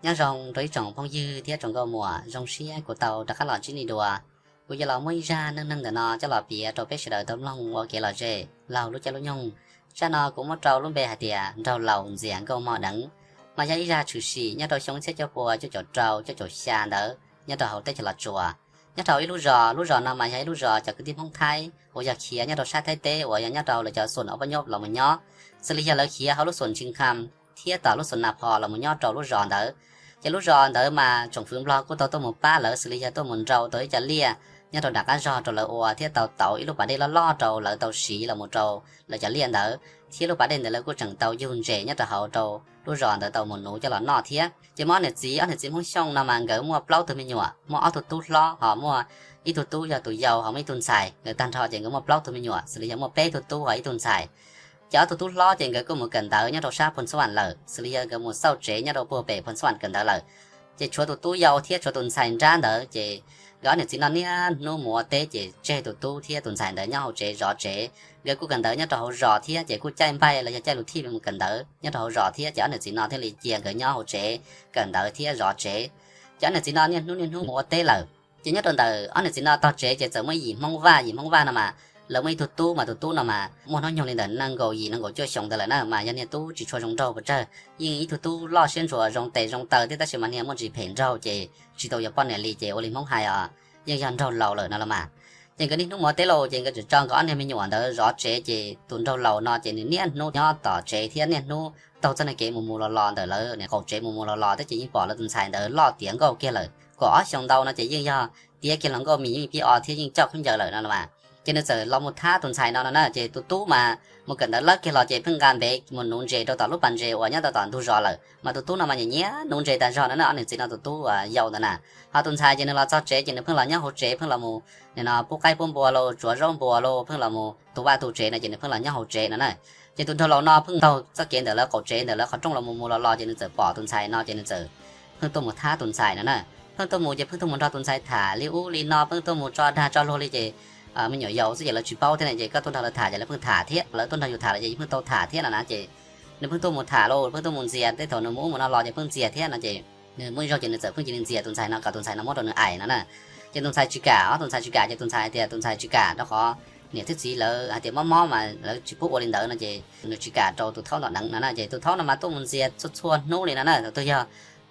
Nyob zoo rau ib tsoom phooj ywg thiab tsoom nkauj muam, zoo siab kuv tau rov qab los ntsib nej dua. Kuv yuav los muab ib zaj neej neeg ntawm no coj los piav rau peb sawv daws tau mloog ua kev lom zem laug lub caij lub nyoog. Zaj no kuv muab rau lub npe hais tias nraug laus ntxias nkauj mog deev, mas yog ib zaj tshwm sim nyob rau xyoo txhiab cuaj pua cuaj caum rau cuaj caum xya ntawd nyob rau hauv teb chaws Los Tsuas. Nyob rau ib lub zos, lub zos no mas yog ib lub zos cov kwv tij Hmoob Thaib uas yog khiav nyob rau sab Thaib teb uas yog nyob rau lawv cov xoom Au Paj Nyob los mus nyob, xws li yog lawv khiav hauv lub xoom Ntshis Kham thiab tom lub xoom Nas Phos los mus nyob rau lub zos ntawd. Ces lub zos ntawd mas tsoom fwv Nplog kuj tau tuaj mus pab lawv, xws li yog tuaj mus nrau tau ib co liaj nyob rau nram qab zog rau lawv ua thiab tau tauv ib lub pas dej loj loj rau lawv tau siv los mus rau lawv cov liaj ntawd, thiab lub pas dej ntawd lawv kuj tseem tau yug ntses nyob rau hauv rau lub zos ntawd tau mus nuv coj los noj thiab. Ces muaj ob niam txiv, ob niam txiv Hmoob Xyooj no mas nkawd muaj plaub tug me nyuam, muaj ob tug tub hlob ho muaj ib tug tub yog tus yau ho muaj ib tug ntxhais. Nkawd tag nrho ces nkawd muaj plaub tug me nyuam, xws li yog muaj peb tug tub ho ib tug ntxhais. Ces ob tug tub hlob ces nkawd kuj mus kawm ntawv nyob rau sab Phoos Xab Vam lawm, xws li yog nkawd mus xauj tsev nyob rau puag pem Phoos Xab Vam kawm ntawv lawm. Ces tshuav tus tub yau thiab tshuav tus ntxhais nrab ntawd, ces nkawd ob niam txiv no niaj hnub mus ua teb ces tseg tus tub thiab tus ntxhais ntawd nyob hauv tsev zov tsev. Nkawd kuj kawm ntawv nyob rau hauv zos thiab, ces kuj caij npaij los yog caij lus thij mus kawm ntawv nyob rau hauv zos thiab, ces ob niam txiv no thiaj li cia nkawd nyob hauv tsev kawm ntawv thiab zov tsev. Ces ob niam txiv no niaj hnub niaj hnub mus ua teb lawm. Ces nyob rau ntawm ob niam txiv no tog tsev ces txawm muaj yim Hmoob Vaj, yim Hmoob Vaj no mas lawv muaj ib tug tub, mas tus tub no mas muaj hnub nyoog li ntawm nees nkaum yim nees nkaum cuaj xyoos ntawd lawm na, mas yog niag tub tsis tshua zoo nraug pes tsawg, yeej ib tug tub loj siab ntshua, zoo tes zoo taw thiab, tab sis mas niag muaj ntsis phem nraug ces tsis tau yuav poj niam li, ces ua li Hmoob hais os, yeej yog nraug laus lawm no los mas. Ces nkawd niaj hnub mus ua teb lauj, ces nkawd tseem tso nkawd ob niag me nyuam ntawd zov tsev, ces tus nraug laus no ces nws niaj hnub nyob tom tsev thiab niaj hnub taug txoj niag kev mus mus los los ntawm lawv qaum tsev mus mus los los thiab, ces yeej pom lawv tus ntxhais ntawd loj tiav nkauj kiag lawm. Kaum ob xyoos ntau no ces yeej yog tiav kiag hluas nkauj, mis yeej pib o thiab yeej coj khaub ncaws lawm no los mas. Ces nws txawm los mus thab tus ntxhais no no na, ces tus tub mas mus kawm ntawv lawb kiag los ces pheej nqa npev mus nuv ntses rau tom lub pas ntses uas nyob rau tom ntug zos lawm, mas tus tub no mas nyiam nyiam nuv ntses tag zog no na, ob niam txiv no tus tub yau ntawd na. Ho tus ntxhais ces nws los txog tsev ces nws pheej los nyob hauv tsev, pheej los mus nim no pub qaib pub npua lauj, tsuav zaub npua lauj, pheej los mus tu vaj tu tsev no ces nws pheej los nyob hauv tsev no na. Ces tus nraug laus no pheej taug txoj kev ntawm lawv qaum tsev ntawm lawv qhov rooj los mus mus los los, ces nws txawm pom tus ntxhais no ces nws txawm pheej tuaj mus thab tus ntxhais no na. Pheej tuaj mus ces pheej tuaj mus nrog tus ntxhais tham li ub li no, pheej tuaj mus tso dag tso luag li ces me nyuam yaus xwb ces lawv tsis paub thiab na, ces koj tuaj nrog lawv tham ces lawv pheej tham thiab, lawv tuaj nrog yus tham lawm ces yus pheej tau tham thiab no na. Ces nws pheej tuaj mus tham lauj, pheej tuaj mus ntxias, tej thaum nws mus ub mus no los ces pheej ntxias thiab no. Ces nws muaj ib zaug ces nws txawm pheej cia li ntxias tus ntxhais no kom tus ntxhais no muab rau nws aim no na. Ces tus ntxhais tsis kam, tus ntxhais tsis kam ces tus ntxhais hais tias tus ntxhais tsis kam rau qhov niam thiab txiv lawv hais tias mob mob mas lawv tsis pub ua li ntawd no, ces nws tsis kam rau tus thaub ntawd deev no na. Ces tus thaub no mas tuaj mus ntxias txhua txhua hnub li no na, thaum twg yog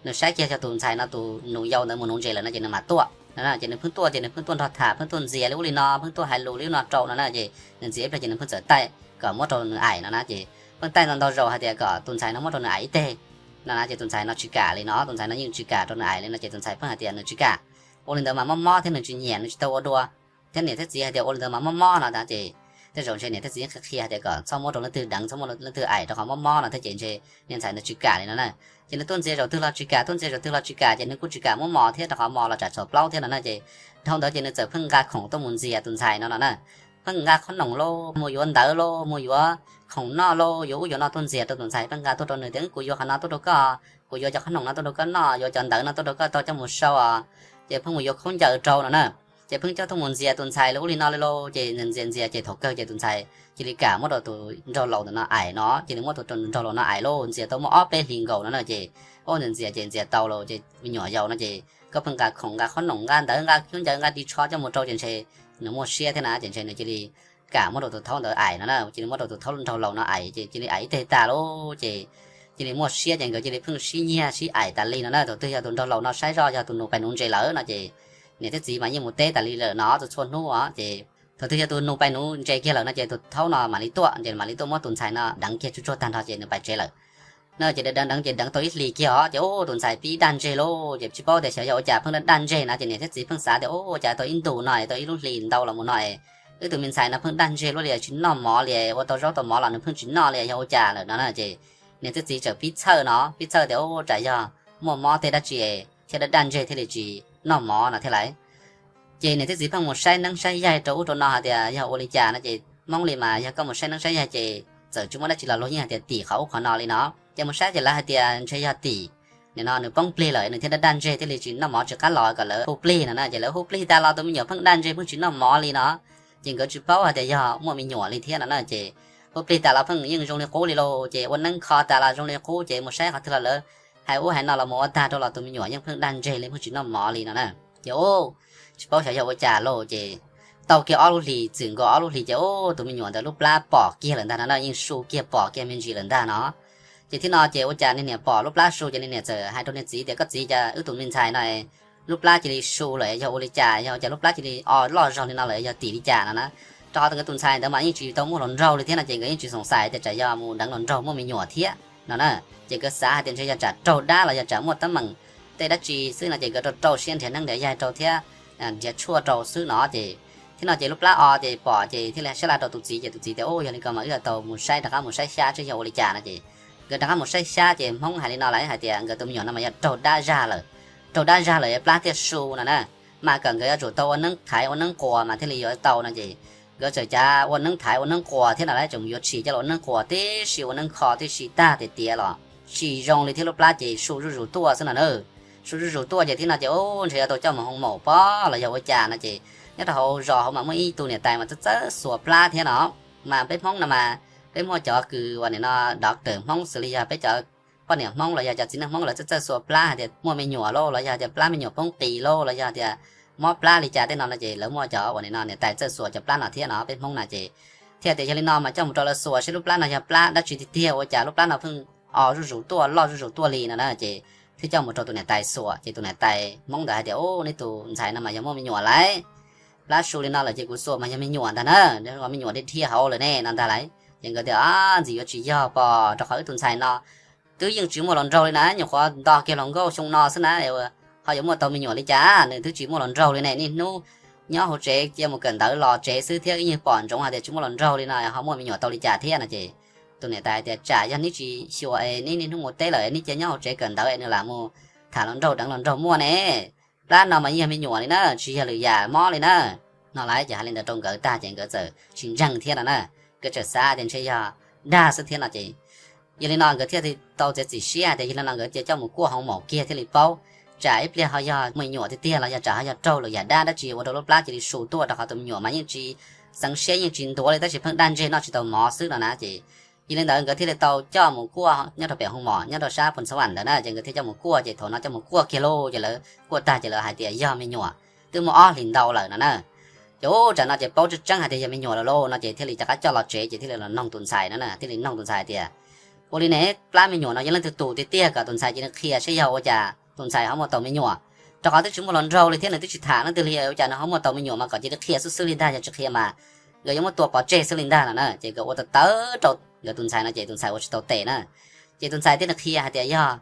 nws saib kiag cov tus ntxhais no tus nus yau ntawd mus nuv ntses lawm no ces nws mam tuaj no na. Ces nws pheej tuaj ces nws pheej tuaj nrog tham, pheej tuaj ntxias li ub li no, pheej tuaj hais lus li ub no rau no na. Ces nws ntxias ib pliag ces nws pheej txawm taij kom muab rau nws aim no na. Ces pheej taij ntau ntau zaus hais tias kom tus ntxhais no muab rau nws aim ib teg no na, ces tus ntxhais no tsis kam li no, tus ntxhais no yeej tsis kam rau nws aim li no, ces tus ntxhais pheej hais tias nws tsis kam, ua li ntawd mas mob mob thiab nws tsis nyiam, nws tsis tau ua dua. Thiab niam thiab txiv hais tias ua li ntawd mas mob mob no tas ces tej zaum ntshe niam thiab txiv qhia qhia hais tias kom txhob muab rau leej twg deev, txhob muab rau leej twg aim rau qhov mob mob no thiab, ces ntshe niag ntxhais ntawd tsis kam li no na. Ces nws tuaj ntxias zaum twg los tsis kam, tuaj ntxias zaum twg los tsis kam, ces nws kuj tsis kam muab mos thiab rau qhov mos los tsam txhaum plaub thiab no na. Ces dhau ntawd ces nws txawm pheej nqa khoom tuaj mus ntxias tus ntxhais no no na. Pheej nqa qhob noom lauj, mus yuav ntawv lauj, mus yuav khoom noj lauj, yuav ub yuav no tuaj ntxias rau tus ntxhais, pheej nqa tuaj rau nws tias kuv yuav qhov no tuaj rau koj, kuv yuav cov qhob noom no tuaj rau koj noj, yuav cov ntawv no tuaj rau koj tau coj mus sau os. Ces pheej mus yuav khaub ncaws rau no na. Ces pheej coj tuaj mus ntxias tus ntxhais li ub li no li lauj, ces nws ntxias ntxias ces thaum kawg ces tus ntxhais cia li kam muab rau tus nraug laus ntawm no aim no, cia li muab tus nraug laus no aim lauj, ntxias tau muaj ob peb hlis nkaus no na. Ces ub ntxias ntxias ces ntxias tau lauj, ces me nyuam yaus no ces koj pheej nqa khoom nqa qhob noom nqa ntawv nqa khaub ncaws nqa ris tsho coj mus rau ces ntshe nws muaj siab thiab na, ces ntshe nws cia li kam muab rau tus thaub ntawd aim no na, cia li muab rau tus thaub nraug laus no aim ces cia li aim ib teg tas lauj, ces cia li muaj siab ces nkawd cia li pheej sib nyiag sib aim tas li no na. Thaum twg yog tus nraug laus no saib zoj yog tus nus pais nuv ntses lawm no ces niam thiab txiv mas yeej mus teb tas li lawm no txhua txhua hnub os. Ces thaum twg yog tus nus pais nuv ntses kiag lawm no ces tus thaub no mam li tuaj, ces mam li tuaj muab tus ntxhais no deev kiag tsuj tsuag tag nrho ces nws pais tsev lawm. No ces deev deev deev ces deev tau ib hlis kiag os, ces ub tus ntxhais pib daj ntseg lauj, ces tsis paub tias xyov yog ua cas pheej daj daj ntseg na, ces niam thiab txiv pheej xav tias ub ua cas tau ib ntus no tau ib lub hlis ntau los mus no es wb tus me ntxhais no pheej daj ntseg luaj li, tsis noj mov li, ua tau zaub tau mov los nws pheej tsis noj li, yog ua cas lawm no na. Ces niam thiab txiv txawm pib txhawj no, pib txhawj tias ub tsam yog muaj mob tej dab tsi thiaj daj daj ntseg thiaj li tsis noj mov no thiab lauj. Ces niam thiab txiv pheej mus saib neeb saib yaig rau ub rau no hais tias yog ua li cas no, ces Hmoob li mas yog koj mus saib neeb saib yaig ces txawm tsis muaj dab tsi los luag yeej hais tias tim qhov ub qhov no li no. Ces mus saib ces lawv hais tias ntshe yog tim, nim no nws poob plig lawm nws thiaj daj daj ntseg thiaj li tsis noj mov tsis qab los kom lawv hu plig no na. Ces lawv hu plig tas los tus me nyuam pheej daj ntseg pheej tsis noj mov li no. Ces nkawd tsis paub hais tias yog muaj me nyuam li thiab no na. Ces hu plig tas los pheej yeej zoo li qub li lauj, ces ua neeb kho tas los zoo li qub, ces mus saib qhov twg los lawv Hais ub hais no los mus ua tag rau los tus me nyuam yeej pheej daj ntseg li, pheej tsis noj mov li no na. Ces ub, tsis paub xyov yog ua cas lauj. Ces tau kiag ob lub hlis, txwm nkaus ob lub hlis ces ub, tus me nyuam ntawd lub plab pom kiag lawm ntag no na, yeej su kiag pom kiag me ntsis lawm ntag no. Ces thiab no ces ua cas niag niam pom lub plab su ces niag niam txawm hais rau niag txiv tias, koj txiv, cas wb tus me ntxhais no lub plab cia li su lawm, yog ua li cas, yog ua cas lub plab cia li o loj zog li no lawm, yog tim li cas no na. Rau qhov nkawd tus ntxhais ntawd mas yeej tsis tau muaj hluas nraug li thiab no ces nkawd yeej tsis xoom xais tias tsam yog mus deev hluas nraug muaj me nyuam thiab no na. Ces nkawd xav hais tias ntshe yog tsam raug dab los yog tsam muaj teeb meem tej dab tsi xwb no ces nkawd rau rau siab nrhiav neeb nrhiav yaig rau thiab nrhiav tshuaj rau xwb no ces thiab no ces lub plab o ces pom ces thiaj li sab laj rau tus txiv ces tus txiv tias, u, yog li ko mas wb yuav tau mus saib, rov qab mus saib xyab seb yog ua li cas no ces nkawd rov qab mus saib xyab ces Hmoob hais li no lawm hais tias nkawd tus me nyuam no mas yog raug dab zag lawm, raug dab zag lawm plab thiaj su no na. Mas kom nkawd yuav tsum tau ua neeb thaiv ua neeb quas mas thiaj li yuav tau no ces nkawd txawm cav ua neeb thaiv ua neeb quas thiab no lawm, tseem mus yuav tshis coj los ua neeb quas tib si, ua neeb kho tib si tag tiav tiav los tsis zoo li thiab, lub plab ces su zuj zus tuaj xwb no na. Su zuj zus tuaj ces thiab no ces u, ntshe yuav tau coj mus hoo maum pob los yog ua cas no ces nyob rau hauv zos hauv mas muaj ib tug niam tais mas txawj txawj xuas plab thiab no. Mas peb Hmoob no mas peb muaj cov kws uas nim no doctor Hmoob xws li yog peb cov poj niam Hmoob los yog cov txiv neej Hmoob lawv txawj txawj xuas plab hais tias muaj me nyuam lauj, los yog tias plab me nyuam poob qis lauj, los yog tias mob plab li cas tej no no ces lawv muaj cov uas nim no niam tais txawj xuas cov plab no thiab no peb Hmoob na ces thiaj tias yog li no mas coj mus rau lawv xuas seb lub plab no yog plab dab tsi tiag tiag ua cas lub plab no pheej o zuj zus tuaj loj zuj zus tuaj li no na ces thiaj coj mus rau tus niam tais xuas ces tus niam tais Hmoob ntawd hais tias, u, neb tus ntxhais no mas yog muaj me nyuam lauj, plab su li no lawm ces kuv xuas mas yog me nyuam ntag na, me nyuam dhia dhia hauv lawm ne no ntag lauj. Ces nkawd tias, a, ntxim yuav tsis yog pom, rau qhov wb tus ntxhais no twb yeej tsis muaj hluas nraug li na, nyuam qhuav nto kiag hluas nkauj xyoo no xwb na, ho yuav muaj tau me nyuam li cas, nws twb tsis muaj hluas nraug li ne, niaj hnub nyob hauv tsev cia mus kawm ntawv los tsev xwb thiab wb yeej pom ntsoov hais tias tsis muaj hluas nraug li no ho muaj me nyuam tau li cas thiab no ces tus niam tais hais tias tsam yog neb tsis xyuas es neb niaj hnub mus teb lawm neb cia nyob hauv tsev kawm ntawv es nws lam mus tham hluas nraug deev hluas nraug muaj ne. Plab no mas yeej yog me nyuam li na, tsis yog lwm yam mob li na. No lawv ces hais li ntawd rau nkawd tag ces nkawd txawm tsis ntseeg thiab no na. Nkawd txawm xav tias ntshe yog dag xwb thiab no ces yog li no nkawd thiaj tau txiav txim siab hais tias yog li no nkawd cia coj mus kuaj hoo maum kiag thiaj li paub, tsam ib pliag ho yog me nyuam tiag tiag los yog tsam ho yog raug lwm yam dab dab tsi ua rau lub plab cia li su tuaj, rau qhov tus me nyuam mas yeej tsis xeev siab yeej tsis ntuav li tab sis pheej daj ntseg noj tsis tau mov xwb no na ces yog li ntawd nkawd thiaj li tau coj mus kuaj nyob rau pem hoo maum nyob rau sab Phoos Xab Vam ntawd na ces nkawd thiaj coj mus kuaj ces thaum no coj mus kuaj kiag lauj ces lawv kuaj tag ces lawv hais tias yog me nyuam, twb muaj ob hlis ntau lawm no na. Ces u, tsam no ces paub tseeb tseeb hais tias yog me nyuam lawm lauj no ces thiaj li rov qab coj los tsev ces thiaj li los noog tus ntxhais no na, thiaj li noog tus ntxhais tias ua li ne, plab me nyuam no yog leej twg tus tiag tiag kom tus ntxhais cia li qhia seb yog ua cas tus ntxhais ho muaj tau me nyuam, rau qhov twb tsis muaj hluas nraug li thiab nws twb tsis tham leej twg li, ua cas nws ho muaj tau me nyuam mas kom cia li qhia xwb xwb li ntag, yog tsis qhia mas nkawd yuav muab tua pov tseg xwb li ntag no na. Ces nkawd ua tawv tawv rau nkawd tus ntxhais no ces tus ntxhais ua tsis tau tes na. Ces tus ntxhais thiaj li qhia hais tias yog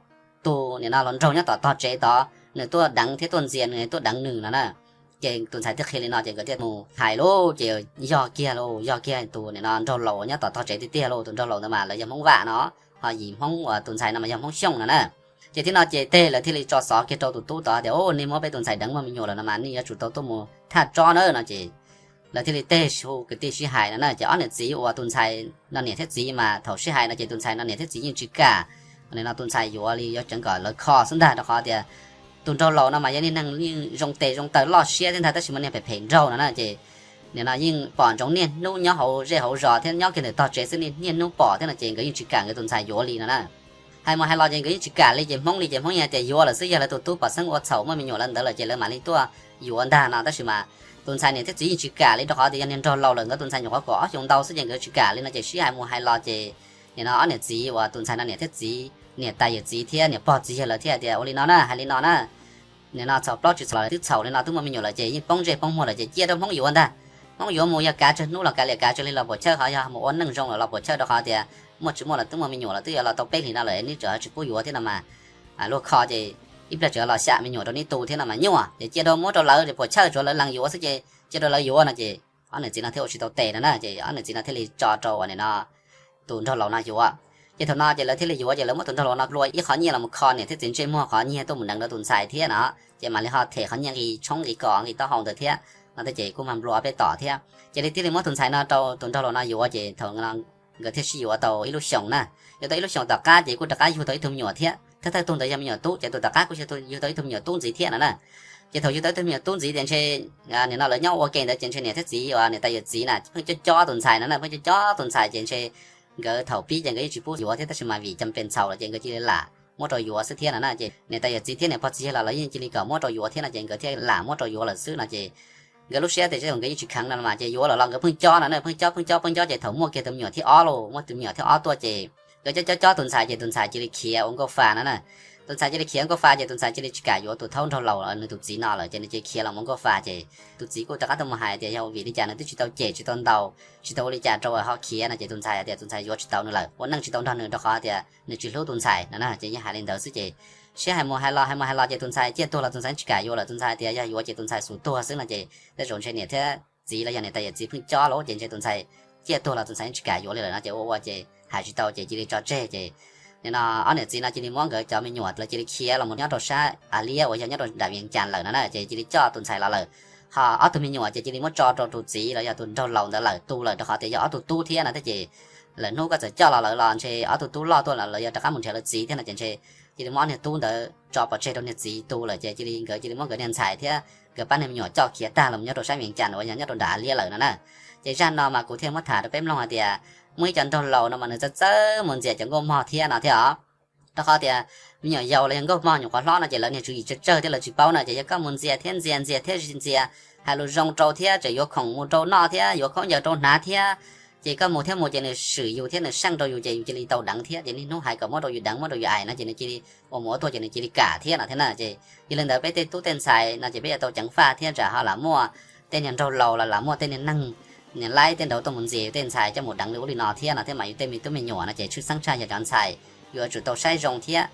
tus nim no hluas nraug nyob tom tog tsev tod nws tuaj deev thiab tuaj ntxias nws, tuaj deev nws no na. Ces tus ntxhais thiaj qhia li no ces nkawd thiaj mus hais lauj ces yog kiag lauj, yog kiag tus nim no nraug laus nyob tom tog tsev tiag tiag lauj, tus nraug laus ntawd mas lawv yog Hmoob Vam no, ho yim Hmoob uas tus ntxhais no mas yog Hmoob Xyooj no na. Ces thiab no ces tej lawv thiaj li tso xov kiag rau tus tub tod tias, u, nej muab peb tus ntxhais deev muaj me nyuam lawm no mas nej yuav tsum tau tuaj mus thaj tsob na no ces lawv thiaj li tej hu kwv tij sib hais no na. Ces ob niam txiv uas tus ntxhais no niam thiab txiv mas thaum sib hais no ces tus ntxhais no niam thiab txiv yeej tsis kam, nim no tus ntxhais yuav li yuav tseev kom lawv kho xwb ntag, rau qhov tias tus nraug laus no mas yog niag neeg yeej zoo tes zoo taw loj siab thiab ntag tab sis mas niag phem phem nraug no na ces nim no yeej pom ntsoov niaj hnub nyob hauv zej hauv zos thiab nyob kiag ntawm tog tsev xwb, niaj hnub pom thiab no ces nkawd yeej tsis kam nkawd tus ntxhais yuav li no na. Hais mus hais los ces nkawd yeej tsis kam li ces Hmoob li ces Hmoob yeej tias yuav lawm xwb, yog lawv tus tub pom xeeb ua txhaum muaj me nyuam lawm ntawd lawm ces lawv mam li tuaj yuav ntag no tab sis mas tus ntxhais niam thiab txiv yeej tsis kam li rau qhov tias yog niag nraug laus lawm, nkawd tus ntxhais nyuam qhuav kaum ob xyoos ntau xwb ces nkawd tsis kam li no ces sib hais mus hais los ces nim no ob niam txiv uas tus ntxhais no niam thiab txiv, niam tais yawm txiv thiab niam pog txiv yawg lawv thiaj tias ua li no na, hais li no na, nim no txhaum plaub tsis txhaum los twb txhaum li no, twb muaj me nyuam lawm ces yeej poob ntsej poob muag lawm ces cia rau Hmoob yuav ntag. Hmoob yuav mus yog kav tsawg hnub los kav liam kav tsawg li los puas chawj, ho yog mus ua neej zoo lawm los puas chawj, rau qhov tias muaj tsis muaj los twb muaj me nyuam lawm, twb yuav los tau peb hlis no lawm neb tseem tsis pub yuav thiab no mas luag kho ces ib pliag tseem los xyam me nyuam rau neb tu thiab no mas nyuaj ces cia rau muab rau lawv puas chawj, tsuav lawv lees yuav xwb ces cia rau lawv yuav no ces ob niam txiv no thiaj ua tsis tau tes no na ces ob niam txiv no thiaj li tso rau uas nim no tus nraug laus no yuav. Ces thaum no ces lawv thiaj li yuav ces lawv muab tus nraug laus no plua ib qho nyiaj los mus kho niam thiab txiv ntsej muag qhov nyiaj tuaj mus deev rau tus ntxhais thiab no, ces mam li ho them qhov nyiaj nqi tshoob nqi kos nqi taub hau ntawd thiab no thiab ces kuj mag nplua peb tom thiab. Ces li thiaj li muab tus ntxhais no rau tus nraug laus no yuav ces thaum no nkawd thiaj sib yuav tau ib lub xyoos na. Yuav tau ib lub xyoos tom qab ces kuj rov qab yug tau ib tug me nyuam thiab, thawj thawj tug ntawd yog me nyuam tub ces tus tom qab kuj yug tau ib tug me nyuam tub ntxiv thiab no na. Ces thaum yug tau ib tug me nyuam tub ntxiv tias ntshe nim no lawv nyob ua ke ntawd ces ntshe niam thiab txiv uas niam tais yawm txiv na pheej cob cob tus ntxhais no na, pheej cob cob tus ntxhais ces ntshe nkawd thaum pib ces nkawd yeej tsis pub yuav thiab tab sis mas vim cas pes txhaum lawm ces nkawd cia li lam muab rau yuav xwb thiab no na. Ces niam tais yawm txiv thiab niam pog txiv yawg los lawv yeej cia li kom muab rau yuav thiab no ces nkawd thiaj lam muab rau yuav lawm xwb no ces nkawd lub siab tias tej zaum nkawd yeej tsis kheev no mas ces yuav lawm los nkawd pheej cob no na, pheej cob pheej cob pheej cob ces thaum muaj kiag tus me nyuam thib ob lauj, muaj tus me nyuam thib ob tuaj ces nkawd cob cob cob tus ntxhais ces tus ntxhais cia li khiav ua nkauj fa no na. Tus ntxhais cia li khiav ua nkauj fa ces tus ntxhais cia li tsis kam yuav tus thaub nraug laus nws tus txiv no lawm ces nws cia li khiav los ua nkauj fa ces tus txiv kuj rov qab tuaj mus hais tias yog vim li cas nws twb tsis tau cem tsis tau ntaus tsis tau ua li cas rau ho khiav no ces tus ntxhais tias tus ntxhais yuav tsis tau nws lawm, ua neej tsis tau nrog nws rau qhov tias nws tsis hlub tus ntxhais no na. Ces yeej hais li ntawd xwb ces sib hais mus hais los hais mus hais los ces tus ntxhais ciaj tuag los tus ntxhais tsis kam yuav lawm, tus ntxhais tias yog yuav ces tus ntxhais xum tuag xwb no ces tej zaum ntshe niam thiab txiv los yog niam tais yawm txiv pheej cob lauj ces ntshe tus ntxhais ciaj tuag los tus ntxhais tsis kam yuav li lawm no ces ua ua ces hais tsis tau ces cia li tso tseg ces nim no ob niam txiv no cia li muab nkawd cov me nyuam lawv cia li khiav los mus nyob rau sab av liab uas yog nyob rau nram Vias Cas lawm no na ces cia li coj tus ntxhais los lawm. Ho ob tug me nyuam ces cia li muab tso rau tus txiv los yog tus nraug laus ntawd lawm tu lawm rau qhov tias yog ob tug tub thiab no thiab ces lawm hnub koj txawm coj los lawm los ntshe ob tug tub loj tuaj los lawv yuav rov qab mus nrhiav lawv txiv thiab no ces ntshe cia li muab ob niag tub ntawd tso pov tseg rau niag txiv tu lawm ces cia li nkawd cia li muab nkawd niag ntxhais thiab nkawd pab niag me nyuam coj khiav tag los nyob rau sab Vias Cas uas yog nyob rau nram av liab lawm no na. Ces zaj no mas kuv thiaj muab tham rau peb mloog hais tias muaj ib co nraug laus no mas nws txawj txawj mus ntxias cov nkauj mog thiab no thiab os. Rau qhov tias me nyuam yaus los yog nkauj mog nyuam qhuav hlob no ces lawv niag tswv yim tsawg tsawg thiab lawv tsis paub no ces yog koj mus ntxias thiab ntxias ntxias thiab ntxias, hais lus zoo rau thiab tseem yuav khoom mus rau noj thiab yuav khaub ncaws rau hnav thiab, ces koj mus thiab mus ces nws swm yus thiab nws seej rau yus ces yus cia li tau deev thiab ces niaj hnub hais kom muab rau yus deev muab rau yus aim no ces nws cia li ua mus ua tuaj ces nws cia li kam thiab no thiab na. Ces yog li ntawd peb tej tub tej ntxhais no ces peb yuav tau ceev faj thiab tsam ho lam muaj tej niag nraug laus los lam muaj tej niag neeg niag laib tej nraud tuaj mus ntxias yus tej ntxhais coj mus deev li ub li no thiab no thiab mas yus tej me tub me nyuam no ces tshwj xeeb tshaj yog cov ntxhais yuav tsum tau saib zoo thiab.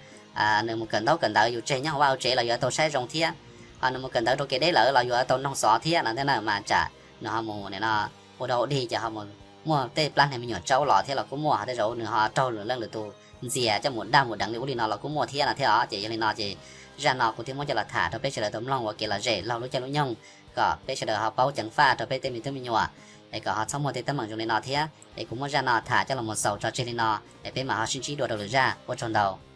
Nws mus kawm ntaub kawm ntawv yus tseg nyob hauv vaj hauv tsev los yuav tau saib zoo thiab. Ho nws mus kawm ntawv rau kev deb lawm los yuav tau noog xov thiab no thiab na mas tsam nws ho mus nim no ua dog ua dig ces ho mus muaj tej plab niag me nyuam tsaub los thiab los kuj muaj, ho tej zaum nws ho raug lwm leej lwm tus ntxias coj mus dag mus deev li ub li no los kuj muaj thiab no thiab os. Ces yog li no ces zaj no kuv thiaj muab coj los tham rau peb sawv daws tau mloog ua kev lom zem laug lub caij lub nyoog kom peb sawv daws ho paub ceev faj rau peb tej me tub me nyuam es kom ho txhob muaj tej teeb meem zoo li no thiab. Es kuv muab zaj no tham coj los mus xaus tso tseg li no es peb mam ho sib ntsib dua rau lwm zaj, ua tsaug ntau.